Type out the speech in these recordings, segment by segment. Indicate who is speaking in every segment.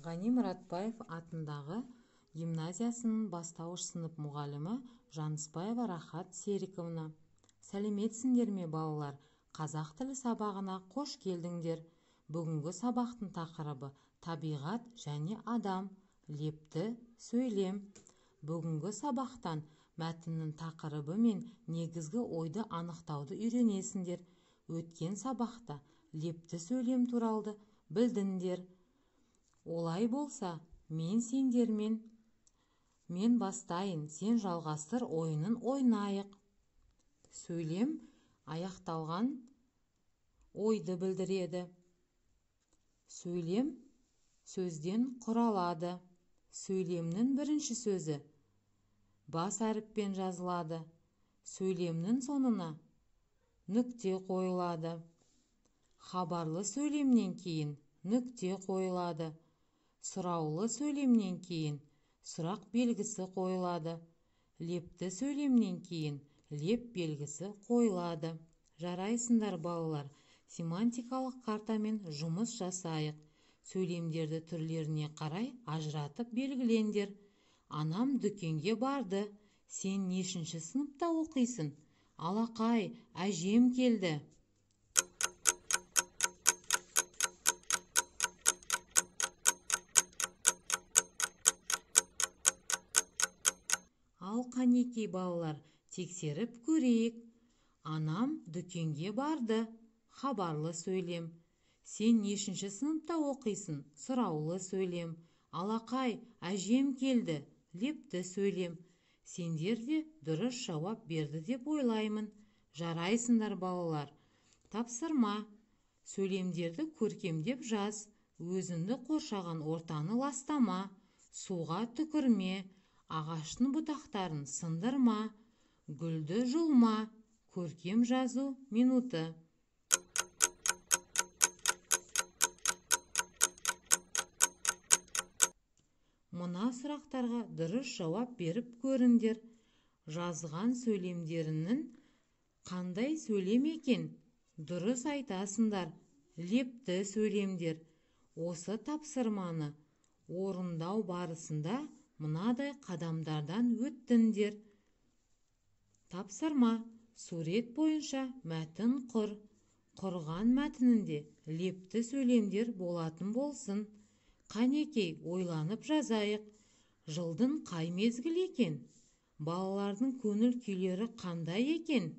Speaker 1: Ғани Мұратбаев атындағы гимназиясының бастауыш сынып мұғалімі Жаныспаева Рахат Сериковна. Сәлеметсіңдер ме, балалар? Қазақ тілі сабағына қош келдіңдер. Бүгінгі сабақтың тақырыбы табиғат және адам, лепті сөйлем. Бүгінгі сабақтан мәтіннің тақырыбы мен негізгі ойды анықтауды үйренесіңдер. Өткен сабақта лепті сөйлем туралы білдіңдер. Олай болса, мен сендермен мен бастайын, сен жалғастыр ойынын ойнайық. Сөйлем аяқталған ойды білдіреді. Сөйлем сөзден құралады. Сөйлемнің бірінші сөзі бас әріппен жазылады. Сөйлемнің соңына нүкте қойылады. Хабарлы сөйлемнен кейін нүкте қойылады. Сұраулы сөйлемнен кейін сұрақ белгісі қойылады. Лепті сөйлемнен кейін леп белгісі қойылады. Жарайсыңдар, балалар. Семантикалық картамен жұмыс жасайық. Сөйлемдерді түрлеріне қарай ажыратып белгілеңдер. Анам дүкенге барды. Сен нешінші сыныпта оқисың? Алақай, әжем келді. Ал қанекей, балалар, тексеріп көрейік. Анам дүкенге барды. Хабарлы сөйлем. Сен нешінші сыныпта оқисың? Сұраулы сөйлем. Алақай, әжем келді. Лепті сөйлем. Сендер де дұрыс жауап берді деп ойлаймын. Жарайсыңдар, балалар. Тапсырма. Сөйлемдерді көркемдеп жаз. Өзіңді қоршаған ортаны ластама. Суға түкірме. Ағаштың бұтақтарын сындырма. Гүлді жұлма. Көркем жазу минуты. Мына сұрақтарға дұрыс жауап беріп көріңдер. Жазған сөйлемдерінің қандай сөйлем екен? Дұрыс айтасыңдар. Лепті сөйлемдер. Осы тапсырманы орындау барысында мынадай қадамдардан өттіңдер. Тапсырма. Сурет бойынша мәтін құр. Құрған мәтінінде лепті сөйлемдер болатын болсын. Қанекей, ойланып жазайық. Жылдың қай мезгілі екен? Балалардың көңіл күйлері қандай екен?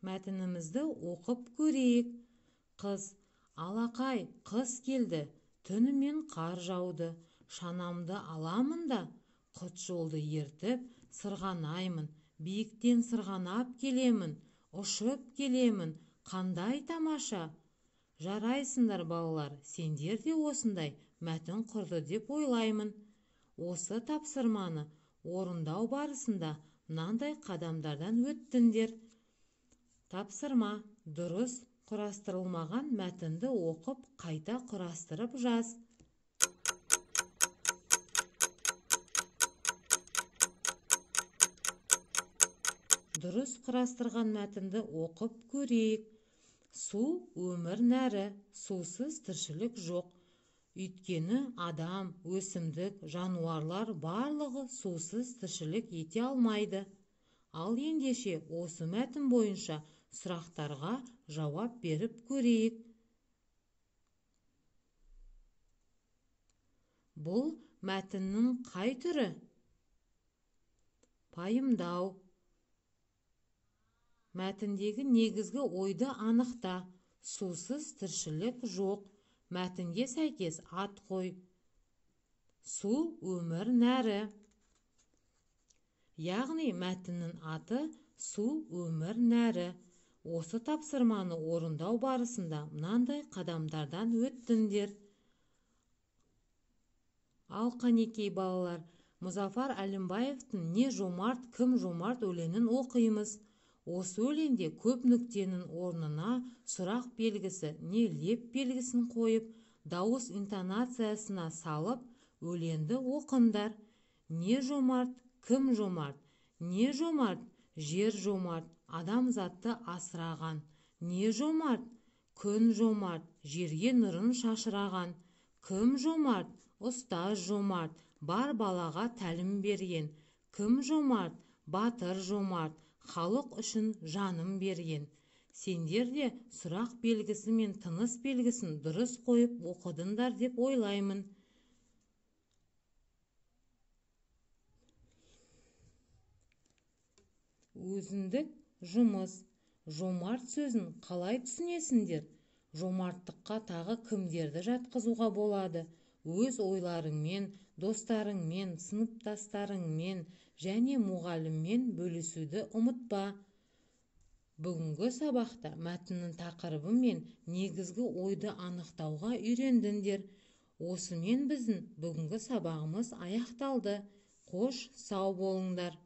Speaker 1: Мәтінімізді оқып көрейік. Қыз, алақай, қыс келді. Түнімен қар жауды. Шанамды аламын да, құт жолды ертіп, сырғанаймын. Биіктен сырғанап келемін, ұшып келемін. Қандай тамаша! Жарайсыңдар, балалар, сендер де осындай мәтін құрды деп ойлаймын. Осы тапсырманы орындау барысында мынандай қадамдардан өттіңдер. Тапсырма. Дұрыс құрастырылмаған мәтінді оқып, қайта құрастырып жаз. Дұрыс құрастырған мәтінді оқып көрейік. Су өмір нәрі, сусыз тіршілік жоқ. Өйткені адам, өсімдік, жануарлар барлығы сусыз тіршілік ете алмайды. Ал ендеше осы мәтін бойынша сұрақтарға жауап беріп көрейік. Бұл мәтіннің қай түрі? Пайымдау. Мәтіндегі негізгі ойды анықта. Сусыз тіршілік жоқ. Мәтінге сәйкес ат қой. Су өмір нәрі. Яғни мәтіннің аты су өмір нәрі. Осы тапсырманы орындау барысында мынандай қадамдардан өттіңдер. Ал қанекей, балалар, Мұзафар Әлімбаевтың «Не жомарт, кім жомарт» өлеңін оқимыз. Осы өлеңде көп нүктенің орнына сұрақ белгісі, не леп белгісін қойып, дауыс интонациясына салып, өлеңді оқыңдар. Не жомарт, кім жомарт? Не жомарт? Жер жомарт, адамзатты асыраған. Не жомарт? Күн жомарт, жерге нұрын шашыраған. Кім жомарт? Ұстаз жомарт, бар балаға тәлім берген. Кім жомарт? Батыр жомарт, халық үшін жанын берген. Сендер де сұрақ белгісі мен тыныс белгісін дұрыс қойып оқыдыңдар деп ойлаймын. Өзіндік жұмыс. Жомарт сөзін қалай түсінесіңдер? Жомарттыққа тағы кімдерді жатқызуға болады? Өз ойларыңмен, достарыңмен, сыныптастарыңмен және мұғаліммен бөлісуді ұмытпа. Бүгінгі сабақта мәтіннің тақырыбы мен негізгі ойды анықтауға үйрендіңдер. Осымен біздің бүгінгі сабағымыз аяқталды. Қош, сау болыңдар.